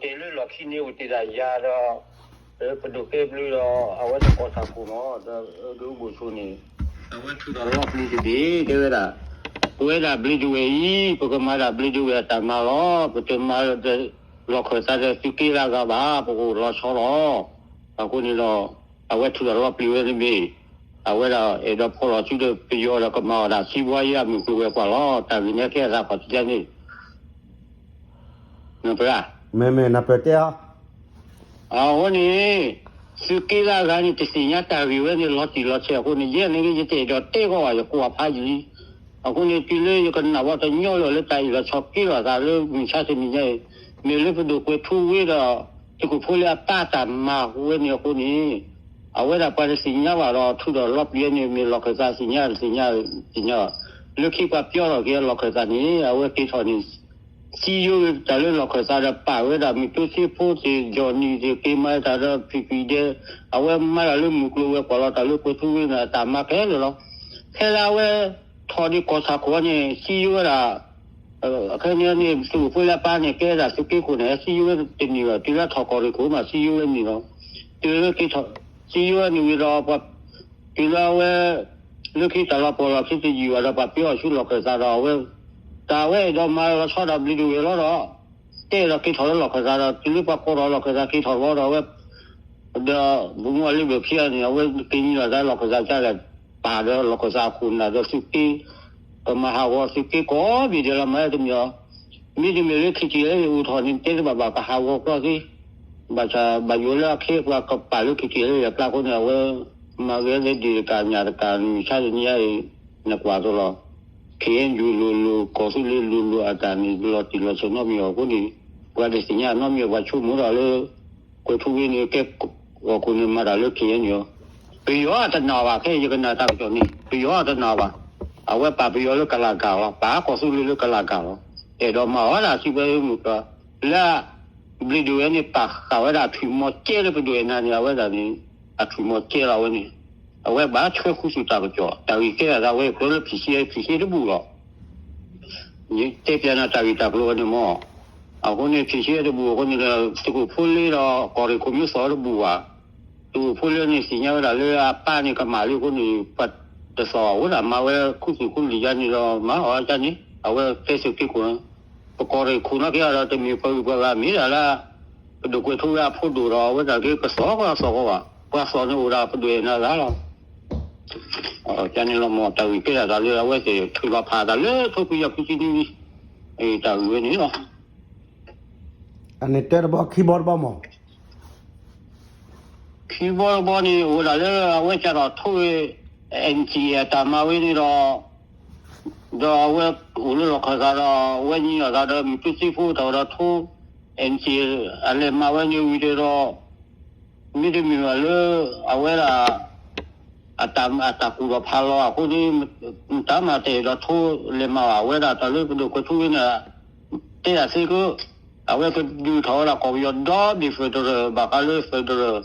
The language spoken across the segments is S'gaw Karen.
အိၣ်တ့ၢ်လၢလီၢ်ခံန့ၣ် အိၣ်တ့ၢ်ဒၣ်ယၤဒီး ပဒိၣ်ကဲဘျုးဒီး အဝဲန့ၣ်ကီၢ်ဆၣ်ခိၣ်မး ဒီးဒုးအိၣ်ဘိၣ်ဆိၣ်န့ၣ် အဝဲထုးထီၣ်လီပျံၤတဘ့ၣ် တဲဝဲဒၣ်, ပဝဲဒၣ်ဘျ့ဒဝဲၢ်အံၤ ပကမၤဒၣ်ဘျ့ဒဝဲၢ်အတၢ်မၤလီၤ. ပတမၤလီၢ်ခၢၣ်သးဒီးသုးက့လၢအဂၤဘၣ်, ပကအိၣ်လီၤဆီလီၤ. အဃိန့ၣ်ဒီး အဝဲထုးထီၣ်လီပျံၤဝဲတဘ့ၣ်, အဝဲဒၣ်အဲၣ်ဒိးဖီၣ်လီၤစုဒီးပယီၤဒီးကမၤအီၣ်ဒၣ် စီးပွားရေး အမုၢ်ကျိၤဝဲၤကွာ်လီၤ. တၢ်ဂ့ၢ်န့ၣ်ကဲအသးခီၣ်ထံးန့ၣ် နပရၢ်, မ့မ့ၢ်နပၢၢ်တဲအီၤ, အဃိန့ၣ် သုးက့လၢအဂၤန့ၣ် တသ့ၣ်ညါတၢ်ဂ့ၢ်ဝဲန့ၣ် လီၤတံၢ်လီၤဆဲးအဃိန့ၣ် ယဲန့ၣ်က့ ယတအဲၣ်ဒိးတဲကီးဘၣ် ယကွၢ်ဖးယံာ်လံ. အဃိန့ၣ် တုၤလၢယကနၣ်ဝဲတညီလၢာ်လၢတၢ်အ့ၣ်လိာ်ဆိးက့လိာ်သးလၢမုၢ်ဆါတနံၤညါအံၤ, မ့ၢ်လၢပဒိၣ်ကွဲးထူဝ့ဒီး သုးခိၣ်ဖိလၢအပၢ်တၢ်မၤဝဲန့ၣ်အဃိန့ၣ် အဝဲဒၣ်ပှၤတသ့ၣ်ညါဘၣ်ဒီး ထုးထီၣ်လီပျံၤန့ၣ် မ့ၢ်လီၢ်ခၢၣ်သးသ့ၣ်ညါတသ့ၣ်ညါ, သ့ၣ်ညါ, လၢခံပှၤပျီထီၣ်က့ၤလီၢ်ခၢၣ်သးန့ၣ် အဝဲက့ၤထီၣ်န့ၣ် စံယိဝဲတၢ်လၢလီၢ်ခၢၣ်သးဒီး ပာ်ဝဲဒၣ်မုၢ်ကျိၤစ့ဖိသ့ၣ် ကၠီၣ်နံၣ်သ့ၣ် က့ၤမၤတၢ်ဒီးဖံးကွံာ်ဒဲး, အဝဲမၤတၢ်လၢမုၢ်ကျိၤဝဲၤကွာ်လီၤ တၢ်လၢကွဲးထူဝ့န့ၣ် အတၢ်မၤခဲလၢာ်လီၤ. ဖဲလၢအဝဲထီၣ်ဒံးကီၢ်ဆၣ်ခိၣ်န့ၣ် စံယိဝဲဒၣ် ခဲန့ၣ်န့ၣ် သုးခိၣ်ဖိလၢအပၢ်န့ၣ် ကဲဒၣ်သုးက့ခိၣ်န့ၣ် စံယိဝဲတန့ၢ်ဘၣ်, တုၤလၢထီၣ်ကီၢ်ရ့ၣ်ခိၣ်မး စံယိဝဲန့ၢ်လီၤ. တုၤလၢက့ၤထီၣ် စံယိဝဲန့ၢ်ဝံၤဒီး တုၤလၢအဝဲ လၢခံတၢ်လီၤပှီၢ်လီၢ်ခံတယံာ်ဘၣ်ဒီး ပှၤပျီအီၤဆူလီၢ်ခၢၣ်သးဒီး အဝဲ တၢ်ဝဲအဲၣ်ဒိးမၤလီၤဆီဒၣ်ဘျ့ဒဝဲၢ်လီၤဒီး တဲဒီးက့ၤထီၣ်လၢလီၢ်ခၢၣ်သးဒီး တုၤလၢပှၤကိးထီၣ်လီၢ်ခၢၣ်သးက့ၤထီၣ်လီၤဒီး အဝဲ ဒီးပမ့ၢ်လၢဘၢၣ်ခံဂၤန့ၣ် အဝဲက့ၤနံၤလီၤသးလီၢ်ခၢၣ်သးကလဲၣ်, ပာ်ဒီးလီၢ်ခၢၣ်သးအခိၣ်နၢ်ဒီးသုးက့ ကမၤဟးဂီၤသုးက့ကိးဘ့ၣ်ဒဲးလီၤ မၤတမံၤအီၤ, မ့တမ့ၢ်လၢ ခံထံၣ်လၢအိၣ်ထီၣ်န့ၣ် တဲတဘၣ်ဘၣ် ကဟးဂီၤကျီသ့, ဘၣ်ဆၣ်ဘၣ်ယိၣ်လၢအချ့ပှၤကပာ်လၢ ခံထံၣ်လၢအပျၢ်အဃိန့ၣ် အဝဲ မၤဂ့ၤလၢဒ့ၣ်တကးညၣ်တကး မုၢ်ဆါတနံၤအံၤ နကွၢ်သိးလီၤ. ခ့ၣ်အဲၣ်ယူၣ်လိၤလိၤ ကီၢ်သူလ့ၤလိၤလိၤအတၢ်န့ၣ် လီၤတံၢ်လီၤဆဲးနီတမံၤအီၤအဃိန့ၣ် ပှၤတသ့ၣ်ညါနီတမံၤ ပှၤဆိကမိၣ်ဒီးလၢ ကွဲးထူဝ့န့ၣ် ကဲဂီၢ်ခိၣ်န့ၣ် မၤတၢ်လၢခ့ၣ်အဲၣ်ယူၣ်လီၤ. ပယီၤအတနာ်ဘၣ် ခဲအံၤယကနၣ်တၢ်ကစီၣ်န့ၣ် ပယီၤအတနာ်ဘၣ်. အဝဲပာ်ပယီၤလၢကလၤကၢ်လီၤ, ပာ်ကီၢ်သူလ့ၤလၢကလၤကၢ်လီၤ. အဲၣ်ဒိးမၤအီၣ်ဒၣ်စံးပှဲၤမုၢ်ကီၢ် လၢ ဘျ့ဒဝဲၢ်န့ၣ် ပာ်ဃာ်ဝဲဒၣ်ထွံၣ်မီၤကဲလၢပဒိၣ်အဲၣ်နၤန့ၣ် အဝဲဒၣ်န့ၣ် အထွံၣ်မီၤကဲလီၤဝဲန့ၣ် အဝဲဘၣ်ဆှၢဃုာ်ဆူၣ်တၢ်ကစီၣ် တၢ်ဂ့ၢ်ကဲထီၣ်သးဝဲ ကျဲလၢ ဖံးဆံ ဖံးဆံတဘူၣ်လီၤ. ယတဲပျးနၤတၢ်ဂ့ၢ်တၢ်ကျိၤဝဲန့ၣ်မ့ၢ် အဃိန့ၣ် ဖံးဆံတဘူၣ်အဃိန့ၣ်ဒီး သုးခိၣ်ဖိလ့ဒီး ကီၢ်ရ့ၣ်ခိၣ်မ့ၢ်သီတဘူၣ်ဘၣ်. သုးခိၣ်ဖိလ့န့ၣ် သ့ၣ်ညါဝဲဒၣ်လၢအပၢ်န့ၣ် ကမၣ်လံအဃိန့ၣ် ပှၤတသီၣ်အိၣ်ဒၣ်မၤဝဲခူသူၣ်ခူလံၤယါန့ၣ်ဒီး မၤအီၣ်ကန့ၣ် အဝဲတဲသုးက့ခိၣ်န့ၣ် ပကီၢ်ရ့ၣ်ခိၣ်နီၢ်က့ၤဒီး တမ့ၢ်ပှၤဂုၤပှၤဂၤမ့ၢ်ဒၣ်လၢ ပဒိၣ်ကွဲးထူဝ့အဖိဒိၣ်ဒီး အဝဲဒၣ်က့ၤကသီၣ်ကသီၣ်ကီးဘၣ်. ပှၤသီၣ်န့ၣ်အိၣ်ဒၣ်ပဒိၣ်အဲၣ်နၤဂၤလီၤ. ကန့ၣ်လီၤမ့ၢ် တၢ်ဂ့ၢ်ကဲထီၣ်သးလၢအဝဲသ့ၣ်ထုးလီၤဖးသးလၢထိခွံကယၤခွံဆံနွံ တၢ်ဂ့ၢ်ဝဲန့ၣ်လီၤ. အန့ၣ်တဲတဘီခံဘီတဘီမ့ၢ် ခံဘီတဘီန့ၣ် အိၣ်ဒၣ်လၢအဝဲကဒီးထိၣ်ဝဲ NCA အတၢ်မၤဝဲန့ၣ်ဒီး ဒီးအဝဲအိၣ်လၢလီၢ်ခၢၣ်သးဒီး အဝဲညီလီၤသးဒီး မုၢ်တူစ့ဖိတၢ်ဝဲဒီးထိၣ် NCA အလဲၤမၤဝဲန့ၣ်ဝံၤဒီး မ့တမ့ၢ်ဘၣ်လၢ အဝဲဒၣ် အတၢ်ကူၣ်ထီၣ်ဖးလီၤအဃိန့ၣ် မတၤမၤတအဲၣ်ဒိးထိၣ်လဲၤမၤဘၣ် အဝဲဒၣ်တၢ်လၢပဒိၣ်ကွဲးထူဝ့န့ၣ် တဲဒၣ်သ့က အဝဲကဒုးထီၣ်ဝဲဒၣ်ကီၢ်ပယီၤဒီဘ့ၣ် federal ဘၣ်ဃးလၢ federal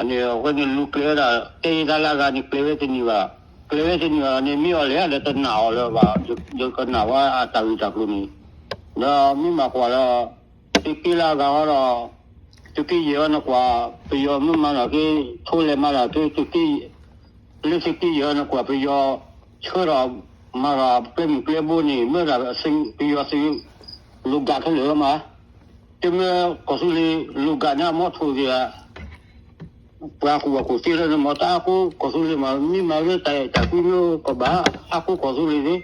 န့ၣ် အဝဲန့ၣ်လူၤကျဲၤဝဲဒၣ် တဲယံာ်တၢ်လၢအဂၤန့ၣ် ကျဲၤဝဲတန့ၢ်ဘၣ်. ကျဲၤဝဲတန့ၢ်ဘၣ်န့ၣ် မ့ၢ်အီၤလဲၣ်ဒီးတနာ်အီၤလၢၤဘၣ် ယကနၣ်ဝဲအတၢ်ဂ့ၢ်တၢ်ကျိၤန့ၣ် ဒီးမ့ၢ်မၤကွၢ်လၢ သုးက့လၢအဂၤဃီဒီး သုးက့ယဲၢ်အီၤနကွၢ် ပယီၤမ့ၢ်မၤလီၤက့ၤ ထိၣ်လဲၤမၤလီၤက့ၤ သုးက့ လၢသုးက့ယဲၢ်အီၤနကွၢ် ပယီၤဆှၢဒီးမၤလီၤကျဲမုၢ်ကျဲဘိန့ၣ် မ့ၢ်ဒၣ်ပယီၤသုး လူၤကးခဲလၢာ်လီၤမး တမ့ၢ်ကီၢ်သူလ့ၤလူၤကးန့ၣ် အမီထိၣ်က့ၤဧါ ပှၤကူၣ်ဘၣ်ကူၣ်သ့လၢနမၤတၢ်အါကိးကီၢ်သူလ့ၤမး မ့ၢ်မၤလၢတၢ်အဲၣ်တၢ်ကွံမ့ၢ်ကဘၣ် အါကိးကီၢ်သူလ့ၤသ့ၣ်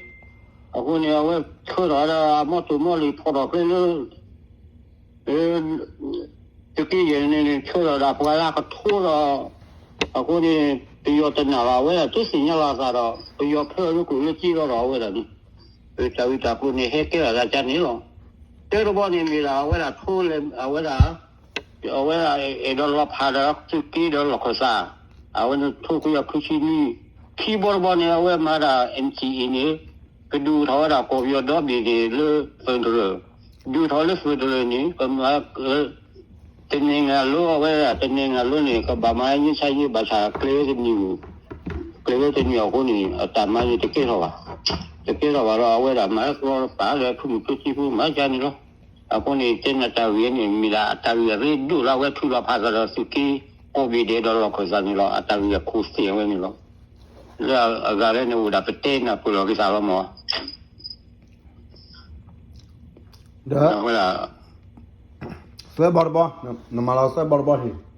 အဃိန့ၣ် အဝဲဆှၢထီၣ်ဝဲဒၣ်အမီထိၣ်မီလံၤဖီၣ်ထီၣ်ကျဲလၢ သုးက့ယဲၢ်န့ၣ် ဆှၢထီၣ်ဒၣ်ပှၤလၢကထိဒီး အဃိန့ၣ် ပယီၤတနာ်ဘၣ် အဝဲဒၣ်တသ့ၣ်ညါလီၤအသးဒီး ပယီၤဖၢလၢကွံာ်လၢက့လီၤဒီးအဝဲဒၣ်န့ၣ် တၢ်ဂ့ၢ်တၢ်ကျိၤန့ၣ် ဟဲကဲထီၣ်သးကန့ၣ်လီၤ. တၢတဘီန့ၣ်မ့ၢ်ဒၣ် အဝဲဒၣ်ထိလဲၤ အဝဲဒၣ် အဝဲဒၣ်အဲၣ်ဒိးလီၤဖးဒီးသုးက့ဒီးလီၢ်ခၢၣ်သး အဝဲန့ၣ်ထိၣ်ခွံကယၤခွံဆံနွံ ခံဘီတဘီန့ၣ် အဝဲမၤဒၣ် NCA န့ၣ် ကဒုးအိၣ်ထီၣ်ဝဲဒၣ်ကီၢ်ပယီၤဒီဘ့ၣ်န့ၣ်လၢ federal ဒုးအိၣ်ထီၣ်လၢ federal န့ၣ် ကမၤ တနံၤငါလိအဝဲဒၣ် တနံၤငါလိန့ၣ် ကဘၣ်မၤညၣ်ဆါယ့ၣ်ဘၣ်ဆၣ်ကျဲဝဲတနံၤ ကျဲဝဲတနံၤအဃိန့ၣ် အတၢ်မၤန့ၣ်တကဲထီၣ်ဘၣ် တကဲထီၣ်ဘၣ်ဒီး အဝဲဒၣ်မၤလၢကလီတပာ်ဒီး ဖုမုၢ်ဖုတံၢ်ဖုမၤကန့ၣ်လီၤ. အဃိန့ၣ် တဲနတၢ်ဂ့ၢ်န့ၣ် မ့ၢ်ဒၣ်အတၢ်ဂ့ၢ်အရ့ဒိၣ်လၢအဝဲထုးလီၤဖးသးဒီးသုးက့ကိးဘ့ၣ်ဒဲးဒီးလီၢ်ခၢၣ်သးန့ၣ်လီၤ. အတၢ်ဂ့ၢ်အခိၣ်သ့ၣ်အဝဲန့ၣ်လီၤ. လၢအဂၤလၢန့ၣ်အိၣ်ဒၣ်ပတဲနၢ်ပၢၢ်လီၤက့ၤသးလီၤမး. ဒီး သၢဘီတဘီ, နမၤလီၤသၢဘီတဘီန့ၣ်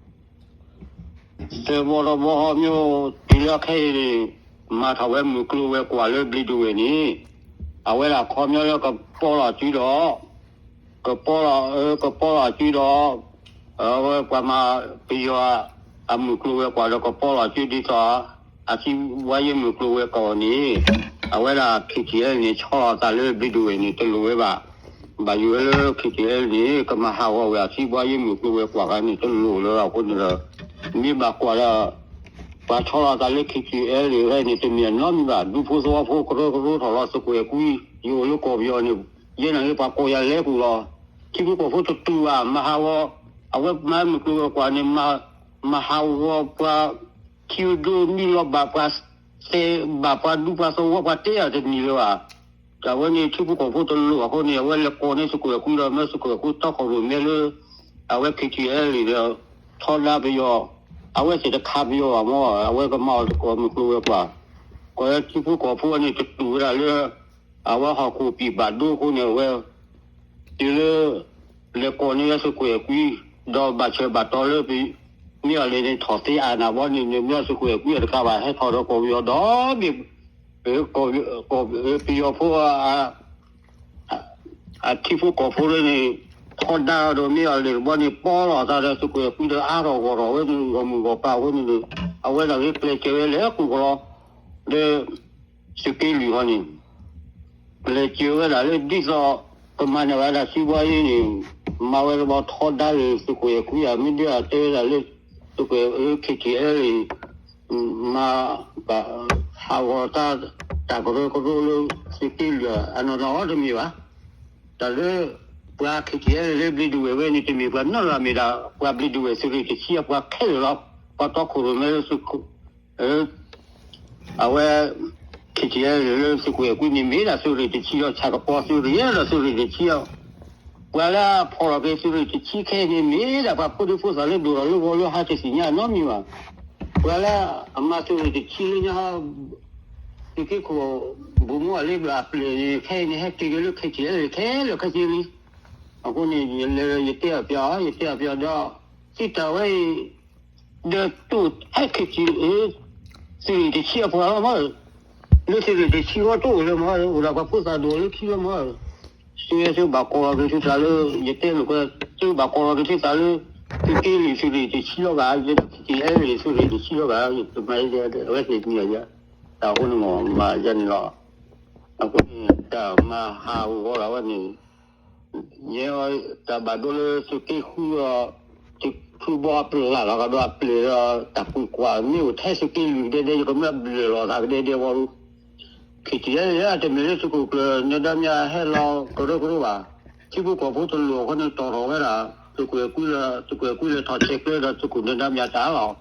သၢဘီတဘီ ဟီမ့ၢ်တုၤလၢခဲအံၤန့ၣ် မၤထီၣ်ဝဲမုၢ်ကျိၤဝဲၤကွာ်လၢဘျံးဒဝဲၢ်န့ၣ် အဝဲဒၣ်ခီပညီလၢကပီလီၤစုဒီး ကပီလီၤ ကပီလီၤစုဒီး အဝဲပှၤမၤပယီၤအမုၢ်ကျိၤဝဲၤကွာ်ဒီးကပီလီၤစုဒ်သိး အထံဘှါယ့မုၢ်ကျိၤဝဲၤကွာ်န့ၣ် အဝဲဒၣ် ခံထံၣ်အဲလ် န့ၣ် ဆီလီၤသးလၢဘျံးဒဝဲၢ်န့ၣ် တလိၣ်ဝဲဘၣ်. ဘၣ်ယိၣ်ဝဲလၢ ခံထံၣ်အဲလ် န့ၣ် ကမၤဟးဂီၤဝဲအထံဘှါယ့မုၢ်ကျိၤဝဲၤကွာ်ဂၤန့ၣ် တလိၣ်လၢအဃိန့ၣ်ဒီး မ့ၢ်ဘၣ်ကွၢ်လၢ ပှၤဆီလီၤသးလၢ ခံထံၣ်အဲလ် ဖဲန့ၣ် တမ့ၢ်အနီတမံၤဘၣ်. ဒူဖိသဝီဖိကရၢကရိထီၣ်လီၤ သုးကွဲးကွံ ယအိၣ်လၢကီၢ်ပယီၤန့ၣ် ယဲန့ၣ်လၢပှၤကိးယၤ လဲၤကူၣ်လီၤ. ထံဖိကီၢ်ဖိတတူၢ်ဘၣ် မၤဟးဂီၤ အဝဲမၤမုၢ်ကျိၤဝဲၤကွာ်န့ၣ် မၤဟးဂီၤပှၤ ထံဒိၣ်နုာ်လီၤဘၣ်ပှၤ သဲဘၣ်ပှၤဒူပှၤသဝီ ပှၤတဲအီၤတမံၤလၢၤဘၣ်. အဝဲန့ၣ်ထံဖိကီၢ်ဖိတလိၣ်အဃိန့ၣ် အဝဲလဲၤကိးန့ၢ်သုးကွဲးကွံဒီး မ့ၢ်သုးကွဲးကွံတီခိၣ်ရိၣ်မဲလၢ အဝဲ ခံထံၣ်အဲလ် န့ၣ်ဒီး ထီဒါပယီၤ အဝဲသ့ၣ်တခးပယီၤဘၣ်မ့ၢ် အဝဲကမၤအီၤတကိးမုၢ်ကျိၤဝဲၤကွာ် ကီးလၢထံဖိကီၢ်ဖိန့ၣ် တတူၢ်ဝဲဒၣ်လၢ အဝဲဟီၣ်ခိၣ်ပံာ်ဘၣ်ဒိအဃိန့ၣ် အဝဲ တုၤလၢ လဲၤကိးန့ၢ်သုးကွဲးကွံ ဒီးဘၣ်ဆၢဘၣ်တီလၢ မ့ၢ်အီၤလဲၣ်န့ၣ် ထီၣ်သ့အနၢ်ဘီန့ၣ် မ့ၢ်သုးကွဲးကွံအတကးဘၣ် ဟဲထီၣ်ဒီးကီၢ်ပယီၤဒီဘ့ၣ် ပယီၤဖိ အထံဖိကီၢ်ဖိလၢန့ၣ် ထီဒါဒီးမ့ၢ်အီၤလဲၣ်တဘီန့ၣ် ပီလီၤသးဒီးသုးကွဲးကွံဒီး အါထီၣ်ဂီၢ်ထီၣ်ဝဲန့ၣ် ဂီၢ်မုၢ်ဂီၢ်ပၤအဃိန့ၣ် အဝဲဒၣ်ဂ့ၤကျဲးစၢးဝဲလဲၤကူၣ်ကလီ ဒီး သုးက့လွံၢ်ဟီန့ၣ် လဲၤစၢးဝဲဒၣ်လၢဒ်သိး ကမၤန့ၢ်ဝဲဒၣ်ထံဘှါယ့န့ၣ် မၤဝဲတဘီထီဒါလၢသုးကွဲးကွံဧါ မ့ၢ်ဒၣ်တဲဝဲဒၣ်လၢ သုးကွဲး ခံထံၣ်အဲလ် မၤဘၣ်ဟးဂီၤတၢ် တၢ်ကရၢကရိလၢသုးက့လွံၢ်အနီၢ်နီၢ်တမ့ၢ်ဘၣ်. တၢ်လၢ ပှၤ ခံထံၣ်အဲလ် လၢဘျံးဒဝဲၢ်ဝဲန့ၣ် တမ့ၢ်ပှၤနီတဂၤမ့ၢ်ဒၣ် ပှၤဘျံးဒဝဲၢ်သုးရ့ၣ်တဆံအပှၤခဲလၢာ်လီၤ. ပှၤတီခိၣ်ရိၣ်မဲလၢသုးခိၣ် အဝဲ ခံထံၣ်အဲလ် လၢသုးကွဲးကွံန့ၣ် မ့ၢ်ဒၣ်သုးရ့ၣ်တဆံလီၤ. ဆၣ်ကပီၤသုးရ့ၣ်ဒီးသုးရ့ၣ်တဆံလီၤ. ပှၤလၢအဖီၣ်လီၤက့ၤသုးရ့ၣ်တဆံခဲအံၤန့ၣ် မ့ၢ်ဒၣ်ပှၤဖိဒံဖိသၣ်လၢဒိၣ်ထီၣ်လၢဂီၤလၢဟါတသ့ၣ်ညါနီတမံၤဘၣ်. ပှၤလၢအမၤသုးရ့ၣ်တဆံလၢညါ သုးက့ခိၣ် ဘိၣ်မူအလ့ဘျီၣ်အပျဲၢ်န့ၣ် ခဲအံၤန့ၣ် ဟဲက့ၤက့ၤလၢ ခံထံၣ်အဲလ် ခဲလၢာ်ခဲဆ့လံ. အဃိန့ၣ် ယလဲၤဒီးယတဲအီၤပျီ ယတဲအီၤပျီဒီး သုတၢ်ဝဲအံၤ ဒီးတိၢ်ဟဲ ခံထံၣ်အဲလ် သုးရ့ၣ်တဆံအပှၤလီၤမး, လၢသုးရ့ၣ်တဆံဝဲတအိၣ်လၢၤမး, အိၣ်ဒီးပှၤဖိသၣ်ဒိၣ်လၢခံလီၤမး. သုဝဲသုဘၣ်ကိးလီၤက့ၤသုသးလၢ ယတဲလိာ်ကွဲ သုဘၣ်ကိးလီၤက့ၤသုသးလၢ သုးက့လွံၢ်သုးရ့ၣ်တဆံလီၤဂာ်, ယဲဒၣ် ခံထံၣ်အဲလ် သုးရ့ၣ်တဆံလီၤဂာ်, ယတမၤအဝဲသ့ၣ်မံအီၤယၤ, တၢ်အဃိန့ၣ်မ့ၢ် မၤယဲန့ၣ်လီၤ. အဃိန့ၣ် တၢ်မၤဟးဂီၤလီၤဝဲန့ၣ် ယဲ တၢ်ဘၣ်ဒိလၢသုးက့ဃုအီၤ ထံဖုဘီအပျၢ်လီၤကဒီးအပျဲၢ်ဒီး တၢ်ကွံာ်ကွၢ်မ့ၢ်အိၣ်ထဲသုးက့လွံၢ်ဒဲဒဲ ယကမျၢၢ်ဘျၢၣ်လီၤသးကဒဲဒဲဝဲလီၤ. ခံထံၣ်အဲလ် တမ့ၢ်လၢသုးခိၣ်ကျၢၢ် နၢၤဒါမၠါဟဲလီၤကရၢကရိဘၣ်. ထံဖိကီၢ်ဖိတလိၣ်အဃိန့ၣ် တီၢ်ထီၣ်ဝဲဒၣ် သုးကွဲးကွံလၢ သုးကွဲးကွံလၢထီၣ်ဆဲးကျၢဒီးသုးခိၣ်နၢၤဒါမၠါတၢ်လီၤ.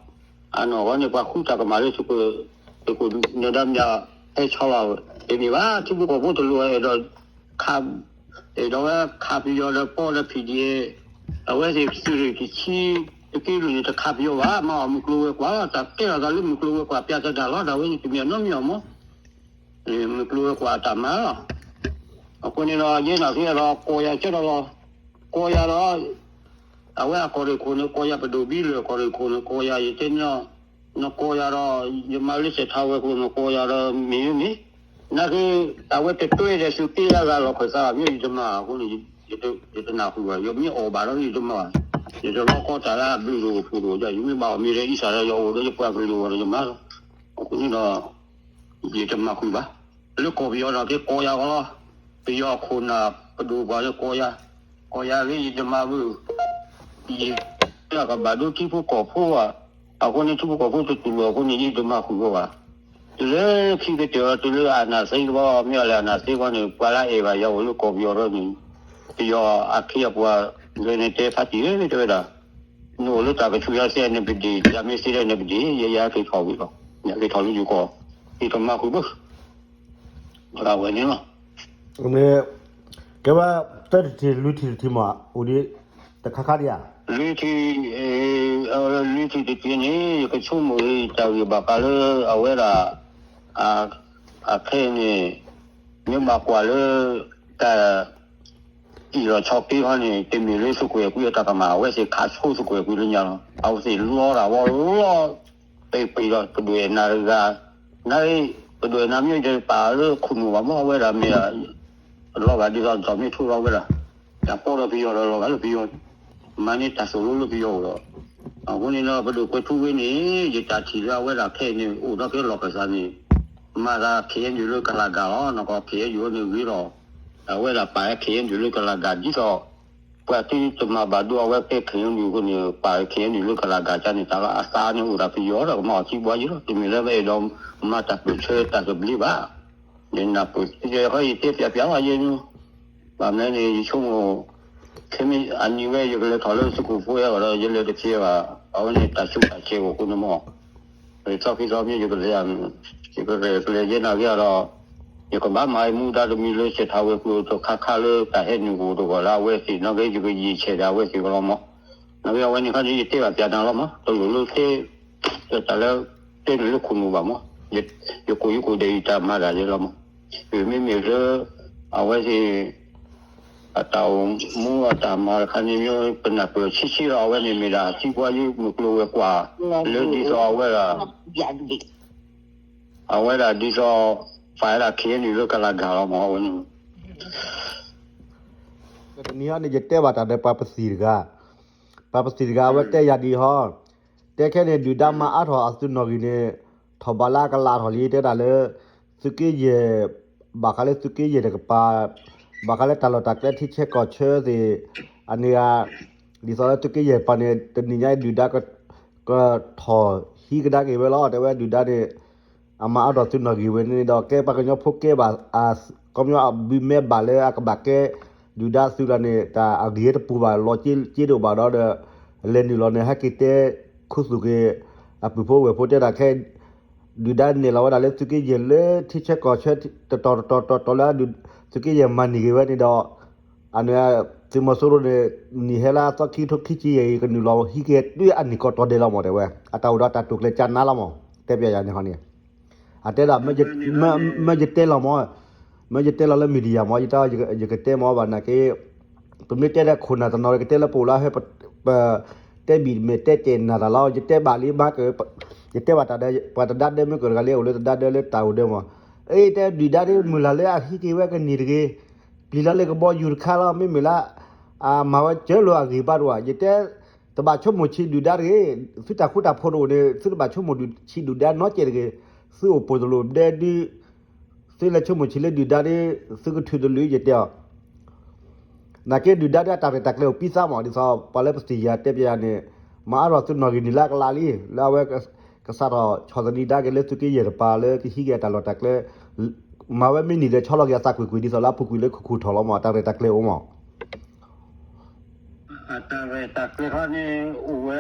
အနီၢ်ဂီၢ်န့ၣ် ပှၤဃုတၢ်ကမၣ်လၢသုးခိၣ် သုးခိၣ်နၢၤဒါမၠါ ဟဲဆီလီၤ တမ့ၢ်ဘၣ်. ထံဖိကီၢ်ဖိတလိၣ်အဲၣ်ဒိး ခး အဲၣ်ဒိးဝဲခးပယီၤဒီးပီဒီး ဖံးဒံး အဝဲသ့ၣ်သုးရ့ၣ်တဆံ သုးက့လွံၢ်န့ၣ် တခးပယီၤဘၣ်. မၤအီၤမုၢ်ကျိၤဝဲၤကွာ်လီၤ. တၢ်တဲလီၤသးလၢမုၢ်ကျိၤဝဲၤကွာ် ပျၢ်သဒၣ်လီၤ. တၢ်ဝဲန့ၣ်တမ့ၢ်နီတမံၤအီၤမး မုၢ်ကျိၤဝဲၤကွာ်အတၢ်မၤလီၤ. အဃိန့ၣ်ဒီး ယဲနာ်က့ဒီး ကိးယၤကၢဒီးလီၤ. ကိးယၤဒီး အဝဲအကီၢ်ရ့ၣ်ခိၣ်န့ၣ် ကိးယၤပဒိၣ်ဘံလၢာ် ကီၢ်ရ့ၣ်ခိၣ်န့ၣ် ကိးယၤ ယတဲန့ၣ် နကိးယၤဒီး ယမၤလၢစဲးထီဝဲၤကျိၤ နကိးယၤဒီး မ့ၢ်မ့ၢ် နာ်က့ အဝဲတတွဲဒီးသုးက့လၢအဂၤလီၤခၢၣ်သးဘၣ် မ့ၢ်ယတမၤအဃိန့ၣ် ယတနၢ်ဟူဘၣ်. ယမ့ၢ်အီၣ်ဘၣ်ဒီးယတမၤဘၣ်. ယတလီကီတၢ်လၢအဘျုးတအိၣ်ဖှိၣ်တအိၣ်ဒ် ယမ့ၢ်ဘၣ်အီၣ်မ့ၢ်ဒီးအံသၣ်ဒီး ယအိၣ်ဒီးယပှၤကလုာ်အဂီၢ်ဒီးယမၤလီၤ. အဃိန့ၣ်ဒီး ယတမၤဃုာ်ဘၣ်. လၢကီၢ်ပယီၤနာ်က့ကိးယၤဂီၤလီၤ. ပယီၤခိၣ်နၢ်ပဒိၣ်ပှၤလၢကိးယၤ, ကိးယၤလၢယတမၤဘၣ်. ယတၢ်ကဘၣ်ဒိထံဖိကီၢ်ဖိဘၣ်. အဃိန့ၣ်ထံဖိကီၢ်ဖိတတူၢ်လိာ်အဃိန့ၣ် ယတမၤဃုာ်ဘၣ်ဘၣ်. တုၤလၢခံကတၢၢ် တုၤလၢအနၢ်သ့တဘီ မ့ၢ်အီၤလဲၣ်အနၢ်သ့ဘီန့ၣ် ပှၤလၢအအဲၣ်ဘၣ်ယၤအိၣ်လၢကီၢ်ပယီၤဒီးန့ၣ် ပယီၤအခ့အပှၤ လဲၤန့ၣ်တဲဖးတံၢ်လၢတဲဝဲဒၣ် နအိၣ်လၢတၢ်ကဆူးယၤစဲးန့ၣ်ပဒ့ၣ် တၢ်မ့ၢ်စ့းဒီးန့ၣ်ပဒ့ၣ် ယဲယဟဲက့ၤထီၣ်ဝံၤလီၤ. ယဟဲက့ၤထီၣ်လၢယကီၢ် ယတမၤဃုာ်ဘၣ်. အဝဲန့ၣ်လီၤ. မ့ၢ် ကဲဝဲ သၢထံၣ်တထံၣ် လွံၢ်ထံၣ်တထံၣ်မး အိၣ်ဒံး တခါခါဒံးဧါ. လွံၢ်ထံၣ်, လွံၢ်ထံၣ်တထံၣ်န့ၣ် ယကဆိကမိၣ်အံၤ တၢ်ဂ့ၢ်ဘၣ်ဃးလၢအဝဲဒၣ် အခဲအံၤန့ၣ် မ့ၢ်ဘၣ်ကွၢ်လၢ တၢ် အံၣ်လီၤဆီက့ခီန့ၣ် တမ့ၢ်လၢသုးကွဲးကွံာ်အတၢ်ကမၣ် အဝဲသ့ၣ်ခးဆိသုးကွဲးကွံာ်လၢညါလီၤ. အဝဲသ့ၣ်လီတၢ်ဝဲလီၤ ပှဲၤပှဲၤဒီး ပဒွဲၣ်နၤတဂၤ, နၤ ပဒွဲၣ်နၤမ့ၢ်တပာ်လၢခိၣ်နူာ်ဘၣ်မး အဝဲဒၣ်မ့ၢ် လီၤဂာ်ဒ်သိး ဒီးမ့ၢ်ထိၣ်လီၤဝဲဒၣ် တၢ်ပီဒီးပယီၤဒီးလီၤဂာ်လၢပယီၤ, မၤန့ၢ်တၢ်သိၣ်လိလၢပယီၤအိၣ်ဒီး အဃိန့ၣ်ဒီး ပဒိၣ်ကွဲးထူဝ့န့ၣ် ယတၢ်ထံၣ်လၢအဝဲဒၣ်ခဲအံၤန့ၣ် အိၣ်ဒီးက့ၤလီၢ်ကစၢ်န့ၣ် မၤသး ခဲအံၤဒုး လၢကလၤဂၤလီၤ. နီၢ်ကီၢ် ခဲအံၤဒုး န့ၣ်ဂ့ၤလီၤ. အဝဲဒၣ်ပာ် ခဲအံၤဒုး လၢကလၤဂၤ ဒ်သိး ပှၤသုတမၤဘၣ်ဒိအဝဲဖဲ ခဲအံၤဒုး အဃိန့ၣ် ပာ် ခဲအံၤဒုး လၢကလၤဂၤ ကန့ၣ် တၢ်လၢအသးန့ၣ်အိၣ်ဒီးပယီၤဒီး ကမၤအီၤထံဘှီယံၤလီၤ. တမ့ၢ်လၢပအဲၣ်ဒိးမၤတၢ်ပၢၢ်ဆၢတၢ်သဘျ့ဘၣ်. ယနၢ်ပၢၢ် ယဲယတဲပၠးပၠးလီၤယဲန့ၣ် ဘၣ်မနုၤန့ၣ် ယဆိကမိၣ် ခဲမ့ၢ်အနံၤဝဲ ယကလဲၤထီၣ်လၢသုးခိၣ်ဖိအဂီၢ်ဒီး ယလဲၤတဖျဲဘၣ်. အဝဲန့ၣ်တၢ်ဆူးတၢ်ဆဲးအိၣ်အဃိန့ၣ်မး, သီခံသီမ့ၢ် ယကလဲၤ ယကလဲၤကလဲၤယဲနာ်က့ဒီး ယကဘၣ်မၤအမူဒါတမံၤလၢ စဲးထီၣ်ဝဲၤကျိၤတခါခါလၢတၢ်ဟဲနုာ်ကအိၣ်တဂီၢ်လၢအဝဲသ့ၣ် နာ်က့ ယကယံာ်ဆဲးဒီးအဝဲသ့ၣ်ကလီၤမး. နာ်က့အဝဲန့ၣ်ခါန့ၣ် ယတဲဘၣ်ပၠးနၤလီၤမး, တလိၣ်လၢတဲ တၢ်လၢ တဲနုာ်လၢခိၣ်နူာ်ဘၣ်မး, ယကိၣ်ယကိၣ်ဒဲးအံၤတၢ်မၤတၢ်ယဲလီၤမး. မ့မ့ၢ်လၢ အဝဲသ့ၣ် အတၢ်အိၣ်မူအတၢ်မၤတခါန့ၣ် ပနၢ်ပၢၢ်ဆံးဆံးလီၤ. အဝဲန့ၣ်မ့ၢ်ဒၣ် သံကွၢ်ယုၢ်မုၢ်ကျိၤဝဲၤကွာ် လၢဒ်သိးအဝဲဒၣ် အဝဲဒၣ်ဒ်သိး ပာ်ဝဲဒၣ် ခဲအံၤဒုး လၢကလၤဂၤလီၤမး အဝဲန့ၣ် တနံၤအံၤန့ၣ် ယတဲဘၣ်တၢ်ဒီးပှၤပသံၣ်တဂၤ, ပှၤပသံၣ်တဂၤအဝဲတဲယၤဒ်အံၤဟီ, တဲခဲန့ၣ် ဒုၣ်ဒါမၤအါထီၣ်အသုးနီၣ်ဂံၢ်န့ၣ် ထီၣ်ဘးလၢအကလးထီၣ်လံ တဲဒၣ်လၢ သုးက့ယဲၢ် ဘၣ်ဃးလၢသုးက့ယဲၢ်တကပၤ, ဘၣ်ဃးလၢတၢ်လီၢ်တၢ်ကျဲထံဆၢကီၢ်ဆၢသ့ၣ် အန့ၣ်ဧါ, ဒ်သိးလၢသုးက့ယဲၢ်တကပၤန့ၣ် တနံၤညါအံၤဒုၣ်ဒါ ကထီၣ်ဟံးကဒါက့ၤဝဲလီၤ. တဲဝဲဒုၣ်ဒါန့ၣ် အမၤအါထီၣ်သုးနီၣ်ဂံၢ်ဝဲန့ၣ်ဒီး ကဲပှၤကညီဖိကဲဘၣ် ကီပညီအဘုးမဲဘၣ်လၢအကဘၣ်ကဲ ဒုၣ်ဒါသုးလီၤန့ၣ် တၢ်အဂ့ၤတပူၤဘၣ် လီၤက့ဒိၣ်ဘၣ်ဒီး လဲၤနုာ်လီၤန့ၣ် ဟဲက့ၤတဲ ခူသူၣ်က့ၤ အပုၢ်ဖိဝဲၢ်ဖိတဲဒၣ်ခဲ ဒုၣ်ဒါနဲၣ်လီၤဝဲဒၣ်လၢသုးက့ယဲၢ်လၢထံဆၢကီၢ်ဆၢ တတီၤတတီၤတီၤတီၤလၢ သုးက့ယဲၢ်မၤန့ၢ်က့ၤဝဲန့ၣ်ဒီး အန့ၣ် သုးမီၤစိရိၤန့ၣ် နံၣ်ဟဲလၢအသီခံကထိခံဆံယဲၢ်အံၤ ကနုာ်လီၤဟံးက့ၤတုၤအနံၣ်ကီၢ်တီၤဒဲးလီၤမး တဲဝဲ အတၢ်အိၣ်ဒီးတၢ်တိာ်ကျဲၤကၢနါလီၤမး တဲပၠးယၤန့ၣ်ဟီန့ၣ် အတဲဒၣ် မ့ၢ်ယတဲလီၤမး မ့ၢ်ယတဲလီၤလၢ media မး ယတဲ ယကတဲမးဘၣ်နာ်က့ ပမ့ၢ်တဲဒီးခိၣ်နၢ်တနီၤ ကတဲလၢပအိၣ်လၢဟဲ ပ တဲဘံၣ်မ့ၢ်တဲတဲာ်နၢ်တၢ်လီၤ ယတဲဘၣ်လံမးက ယတဲဘၣ်တၢ်ဒီး ပှၤတဒါဒၢမ့ၢ်ကၢၢ်တဂၤလၢအိၣ်လၢတဒါဒၢလၢတၢ်အိၣ်ဒၢမး အ့ တဲဒုၣ်ဒါဒ်မုၢ်လၢ်လၢအဟံးက့ၤဝဲကန့ၢ်တဂ့ၤ ပျံၤလီၤလၢကဘီယူၤတခါလီၤ မ့မ့ၢ်လၢ အမၤဝဲကၢလိာ်အဂ့ၢ်ဘၣ်တဝၣ် ယတဲ တဘၣ်ဆိကမိၣ်ဆံးဒုၣ်ဒါတဂ့ၤ သုတၢ်ဃူတၢ်ဖိးတအိၣ်န့ၣ် သုတဘၣ်ဆိကမိၣ်ဆံးဒုၣ်ဒါနီတစဲးတဂ့ၤ သုအိၣ်ပိာ်တလိာ်ဒဲဒု သုလဲၤဆိကမိၣ်ဆံးလၢဒုၣ်ဒါဒ် သုကထုးတလုာ်ယတဲအီၤ နာ်က့ဒုၣ်ဒါဒ်အတၢ်ရဲၣ်တၢ်ကျဲၤအိၣ်ပံသးမး ဒ်သိးပှၤလၢပသံၣ်ယၤတဲပၠးန့ၣ် မၤအါထီၣ်သုးနီၣ်ဂံၢ်နံၣ်လၢအကလးလံ လၢအဝဲ ကစးထီၣ်ဆီၣ်သနံးဒါက့ၤလၢသုးက့ယဲၢ်တကပၤလၢကဟံးက့ၤအတၢ်လီၢ်တၢ်ကျဲ မၤဝဲမ့ၢ်နံၣ်ဒီးဆီလီၤက့ၤအသးကွ့ၢ်ကွ့ၢ် ဒ်သိးလၢအပူၤကွံာ်လၢခိၣ်ခိၣ်ထီၣ်လီၤမး အတၢ်ရဲၣ်တၢ်ကျဲၤအိၣ်မး အတၢ်ရဲၣ်တၢ်ကျဲၤခီန့ၣ် အိၣ်ဝဲ